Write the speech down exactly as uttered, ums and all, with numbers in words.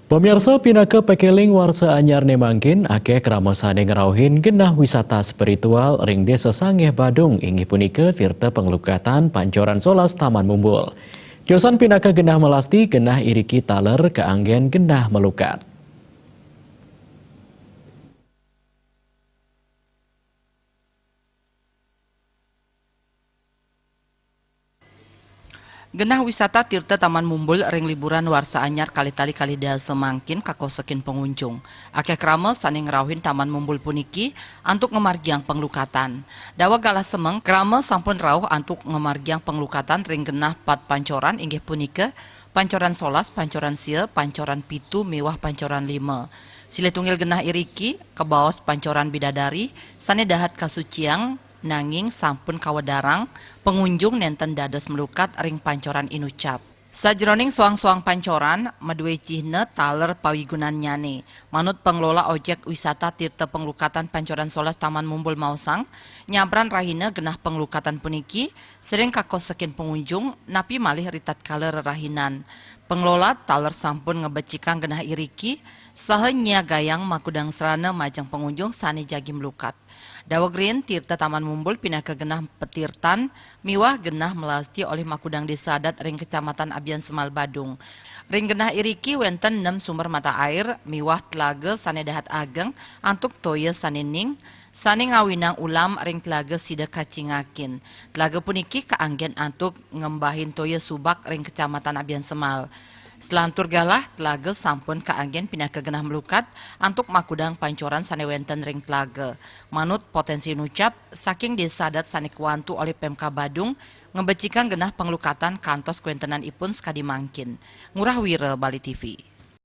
Pemirsa, pinaka pakeling warsa anyar ne mangkin, akeh krama sane ngrauhin genah wisata spiritual ring Desa Sangeh Badung, inggih punika Tirta Panglukatan Pancoran Solas Taman Mumbul. Tiosan pinaka genah melasti, genah iriki taler kaanggen genah malukat. Genah wisata Tirta Taman Mumbul ring liburan warsa anyar kalih tali kalih dasa mangkin kakosekin pangunjung. Akeh krama sane ngrauhin Taman Mumbul puniki antuk ngamargiang panglukatan. Daweg galah semeng, krama sampun rauh antuk ngamargiang panglukatan ring genah pat pancoran, inggih punika Pancoran Solas, Pancoran Sia, Pancoran Pitu, miwah Pancoran Lima. Silih tunggil genah iriki kabaos Pancoran Bidadari sane dahat kasuciang, nanging sampun kawedarang, pangunjung nenten dados malukat ring pancoran inucap. Sajroning soang-soang pancoran madue cihna taler pawigunannyane. Manut Pengelola Objek Wisata Tirta Penglukatan Pancoran Solas Taman Mumbul maosang, nyabran rahina genah penglukatan puniki sering kakosekin pangunjung, napi malih ritatkala rerahinan. Pengelola taler sampun ngabecikang genah iriki saha nyiagayang makudang srana majeng pangunjung sane jagi malukat. Daweg riin, Tirta Taman Mumbul pinaka genah patirtan miwah genah melasti olih makudang desa adat ring Kecamatan Abiansemal Badung. Ring genah iriki wenten nem sumber mata air miwah telaga sane dahat ageng antuk toya sane ning, sane ngawinang ulam ring telaga sida kacingakin. Telaga puniki kaanggen antuk ngembahin toya subak ring Kecamatan Abiansemal. Selantur galah, telaga sampun kaanggen pinaka genah malukat antuk makudang pancoran sane wenten ring telaga. Manut potensi nucap, saking desa adat sane kawantu olih Pemkab Badung, ngabecikang genah panglukatan kantos kawentenanipun sakadi mangkin. Ngurah Wira, Bali T V.